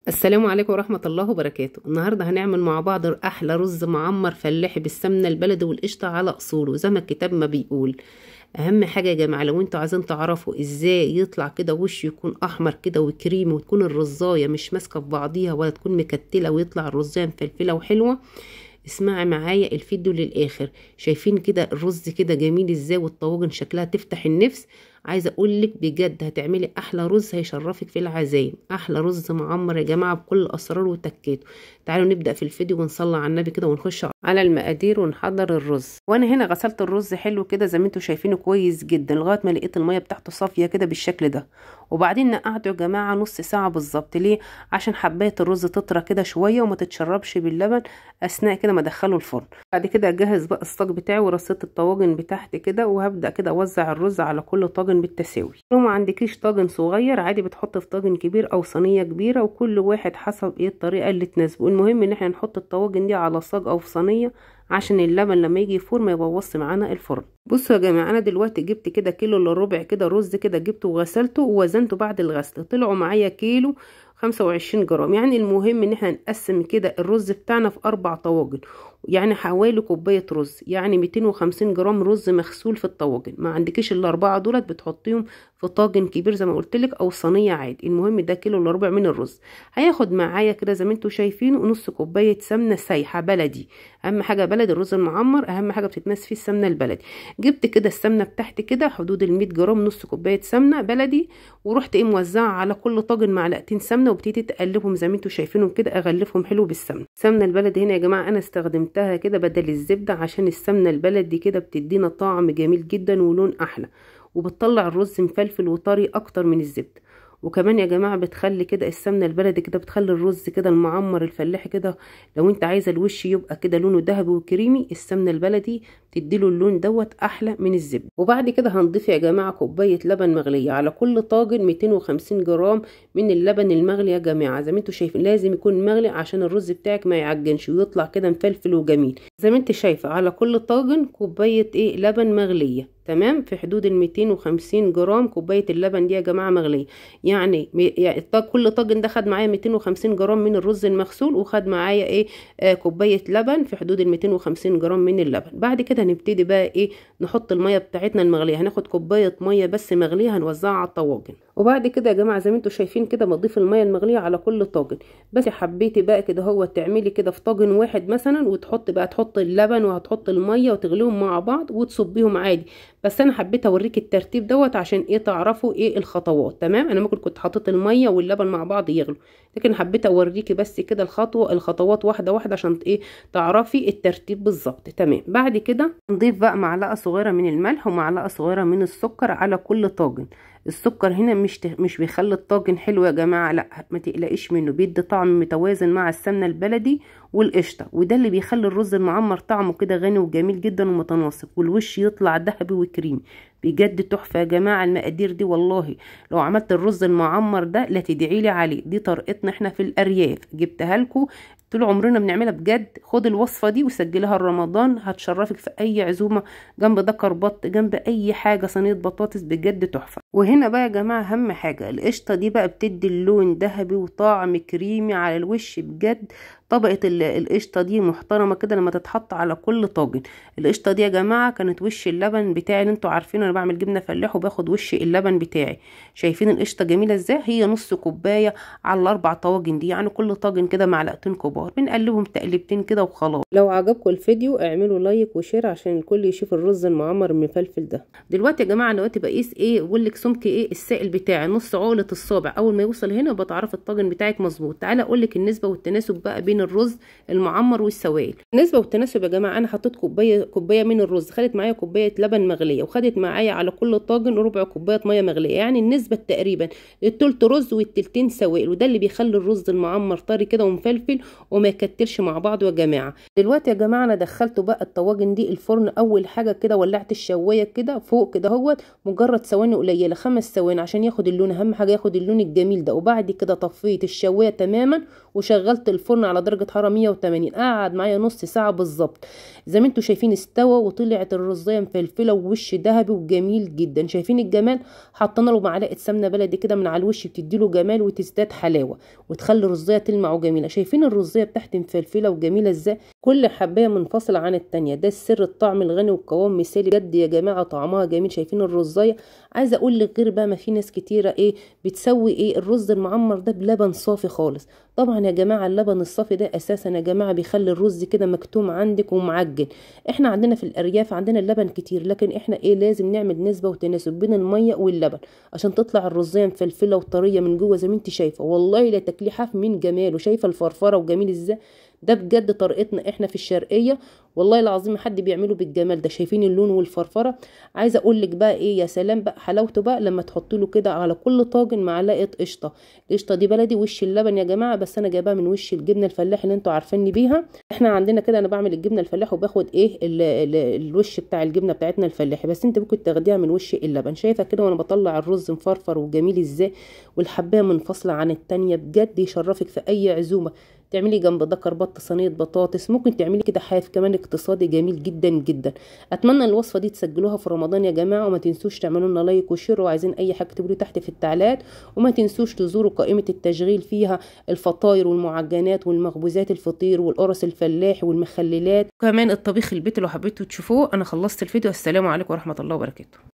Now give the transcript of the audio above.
السلام عليكم ورحمة الله وبركاته. النهاردة هنعمل مع بعض أحلى رز معمر فلاحي بالسمنة البلدي والقشطة على أصوله زي ما الكتاب ما بيقول. أهم حاجة يا جماعة، لو انتوا عايزين تعرفوا ازاي يطلع كده وشه يكون أحمر كده وكريمي وتكون الرزاية مش ماسكة في بعضيها ولا تكون مكتلة ويطلع الرزاية مفلفلة وحلوة، اسمعي معايا الفيديو للآخر. شايفين كده الرز كده جميل ازاي والطواجن شكلها تفتح النفس. عايزه اقول لك بجد هتعملي احلى رز هيشرفك في العزايم، احلى رز معمر يا جماعة بكل اسراره وتكاته. تعالوا نبدا في الفيديو ونصلي على النبي كده ونخش على المقادير ونحضر الرز. وانا هنا غسلت الرز حلو كده زي ما انتم شايفينه كويس جدا لغاية ما لقيت المية بتاعته صافية كده بالشكل ده، وبعدين نقعته يا جماعة نص ساعة بالظبط. ليه؟ عشان حبايه الرز تطرى كده شوية وما تتشربش باللبن اثناء كده ما ادخله الفرن. بعد كده اجهز بقى الصاج بتاعي ورصيت الطواجن بتاعتي كده، وهبدا كده اوزع الرز على كل طاجن بالتساوي. لو ما عندكيش طاجن صغير عادي بتحط في طاجن كبير او صينية كبيرة، وكل واحد حسب ايه الطريقة اللي تناسبه. المهم ان احنا نحط الطواجن دي على صاج او في صينية عشان اللبن لما يجي يفور ما يبوظش معانا الفرن. بصوا يا جماعة، انا دلوقتي جبت كده كيلو الا ربع كده رز كده، جبته وغسلته ووزنته بعد الغسل، طلعوا معايا كيلو 25 جرام. يعني المهم ان احنا نقسم كده الرز بتاعنا في 4 طواجن، يعني حوالي كوباية رز، يعني 250 جرام رز مغسول في الطواجن. ما عندكيش الاربعة دولت بتحطيهم في طاجن كبير زي ما قلت لك او صينية عادي. المهم ده كيلو الا ربع من الرز. هياخد معايا كده زي ما انتم شايفين نص كوباية سمنه سايحه بلدي، اهم حاجة بلدي الرز المعمر، اهم حاجة بتتمس فيه السمنة البلدي. جبت كده السمنة بتاعتي كده حدود ال 100 جرام، نص كوباية سمنه بلدي، ورحت ايه موزعة على كل طاجن معلقتين سمنه، وابتديت اقلبهم زي ما انتم شايفينهم كده، اغلفهم حلو بالسمنه. السمنة البلدي هنا يا جماعة انا استخدمتها كده بدل الزبدة عشان السمنة البلدي كده بتدينا طعم جميل جدا ولون احلى، وبتطلع الرز مفلفل وطري اكتر من الزبدة. وكمان يا جماعة بتخلي كده السمنة البلدي كده بتخلي الرز كده المعمر الفلاحي كده، لو انت عايزه الوش يبقى كده لونه ذهبي وكريمي، السمنة البلدي بتديله اللون دوت احلى من الزبدة. وبعد كده هنضيف يا جماعة كوباية لبن مغليه على كل طاجن، 250 جرام من اللبن المغلي يا جماعة. زي ما انتم شايفين لازم يكون مغلي عشان الرز بتاعك ما يعجنش ويطلع كده مفلفل وجميل. زي ما انت شايفه على كل طاجن كوباية ايه لبن مغليه، تمام، في حدود ال 250 جرام كوباية اللبن دي يا جماعة مغليه. يعني كل طاجن ده خد معايا 250 جرام من الرز المغسول، وخد معايا ايه كوباية لبن في حدود ال 250 جرام من اللبن. بعد كده هنبتدي بقى ايه نحط المية بتاعتنا المغليه، هناخد كوباية مية بس مغليه هنوزعها على الطواجن. وبعد كده يا جماعة زي ما انتم شايفين كده بضيف المية المغليه على كل طاجن. بس حبيتي بقى كده هو تعملي كده في طاجن واحد مثلا، وتحط بقى تحط اللبن وهتحط المية وتغليهم مع بعض وتصبيهم عادي، بس انا حبيت اوريك الترتيب دوت عشان ايه تعرفوا ايه الخطوات. تمام، انا ممكن كنت حاطط المية واللبن مع بعض يغلوا، لكن حبيت اوريكي بس كده الخطوات واحدة واحدة عشان ايه تعرفي الترتيب بالظبط. تمام، بعد كده نضيف بقى معلقه صغيرة من الملح ومعلقة صغيرة من السكر على كل طاجن. السكر هنا مش بيخلي الطاجن حلو يا جماعة، لا ما تقلقيش منه، بيدي طعم متوازن مع السمنة البلدي والقشطه، وده اللي بيخلي الرز المعمر طعمه كده غني وجميل جدا ومتناسق، والوش يطلع ذهبي وكريمي. بجد تحفة يا جماعة المقادير دي، والله لو عملت الرز المعمر ده لا تدعي لي عليه. دي طريقتنا احنا في الارياف، جبتها لكم طول عمرنا بنعملها بجد. خد الوصفة دي وسجلها لرمضان، هتشرفك في اي عزومة، جنب دكر بط، جنب اي حاجة، صينية بطاطس، بجد تحفة. وهنا بقى يا جماعة اهم حاجة القشطه دي بقى بتدي اللون ذهبي وطعم كريمي على الوش بجد. طبقه القشطه دي محترمه كده لما تتحط على كل طاجن. القشطه دي يا جماعة كانت وش اللبن بتاعي اللي انتوا عارفينه، انا بعمل جبنه فلاح وباخد وش اللبن بتاعي. شايفين القشطه جميلة ازاي؟ هي نص كوباية على الاربع طواجن دي، يعني كل طاجن كده معلقتين كبار، بنقلبهم تقلبتين كده وخلاص. لو عجبكم الفيديو اعملوا like و share عشان الكل يشوف الرز المعمر المفلفل ده. دلوقتي يا جماعة دلوقتي بقيس ايه بقول لك سمك ايه السائل بتاعي، نص عقله الصابع. اول ما يوصل هنا بتعرف الطاجن بتاعك مظبوط. تعالى اقول لك النسبة والتناسب بقى بين الرز المعمر والسوائل. النسبة والتناسب يا جماعة، انا حطيت كوباية من الرز، خدت معايا كوباية لبن مغليه، وخدت معايا على كل طاجن ربع كوباية مية مغليه. يعني النسبة تقريبا التلت رز والتلتين سوائل، وده اللي بيخلي الرز المعمر طري كده ومفلفل وما يكتلش مع بعض يا جماعة. دلوقتي يا جماعة انا دخلته بقى الطواجن دي الفرن. اول حاجة كده ولعت الشوايه كده فوق كده اهوت، مجرد ثواني قليله، 5 ثواني عشان ياخد اللون، اهم حاجة ياخد اللون الجميل ده. وبعد كده طفيت الشوايه تماما وشغلت الفرن على درجه حرارة 180. قعد معايا نص ساعة بالظبط. زي ما انتوا شايفين استوى وطلعت الرزايه مفلفله ووش ذهبي وجميل جدا. شايفين الجمال؟ حطينا له معلقه سمنه بلدي كده من على الوش، بتدي له جمال وتزداد حلاوة وتخلي الرزايه تلمع وجميلة. شايفين الرزايه بتاعتي مفلفله وجميلة ازاي؟ كل حبايه منفصلة عن التانية. ده السر، الطعم الغني والقوام مثالي بجد يا جماعة، طعمها جميل. شايفين الرزايه؟ عايزه اقول لك غير بقى ما في ناس كتيرة ايه بتسوي ايه الرز المعمر ده بلبن صافي خالص. طبعا يا جماعة اللبن الصافي ده اساسا يا جماعة بيخلي الرز كده مكتوم عندك ومعجن. احنا عندنا في الارياف عندنا اللبن كتير، لكن احنا ايه لازم نعمل نسبه وتناسب بين المية واللبن عشان تطلع الرزايه مفلفله وطريه من جوه زي ما انت شايفه. والله لا تاكليه حاف من جماله. شايفه الفرفره وجميل ازاي؟ ده بجد طريقتنا احنا في الشرقية، والله العظيم حد بيعمله بالجمال ده. شايفين اللون والفرفره؟ عايزه اقول لك بقى ايه، يا سلام بقى حلاوته بقى لما تحط له كده على كل طاجن معلقه قشطه. القشطه دي بلدي وش اللبن يا جماعة، بس انا جايباها من وش الجبنة الفلاح اللي انتوا عارفيني بيها. احنا عندنا كده انا بعمل الجبنة الفلاح وباخد ايه ال ال الوش بتاع الجبنة بتاعتنا الفلاحي، بس انت ممكن تاخديها من وش اللبن. شايفه كده وانا بطلع الرز مفرفر وجميل ازاي، والحبايه منفصلة عن التانية. بجد يشرفك في اي عزومة. تعملي جنب ده كربط صينية بطاطس، ممكن تعملي كده حاف كمان اقتصادي جميل جدا جدا. اتمنى الوصفة دي تسجلوها في رمضان يا جماعة، وما تنسوش تعملوا لنا like و share، وعايزين اي حاجة اكتبوا لي تحت في التعليقات. وما تنسوش تزوروا قائمة التشغيل فيها الفطاير والمعجنات والمخبوزات الفطير والقرص الفلاحي والمخللات، وكمان الطبيخ البيت لو حبيتوا تشوفوه. انا خلصت الفيديو، السلام عليكم ورحمة الله وبركاته.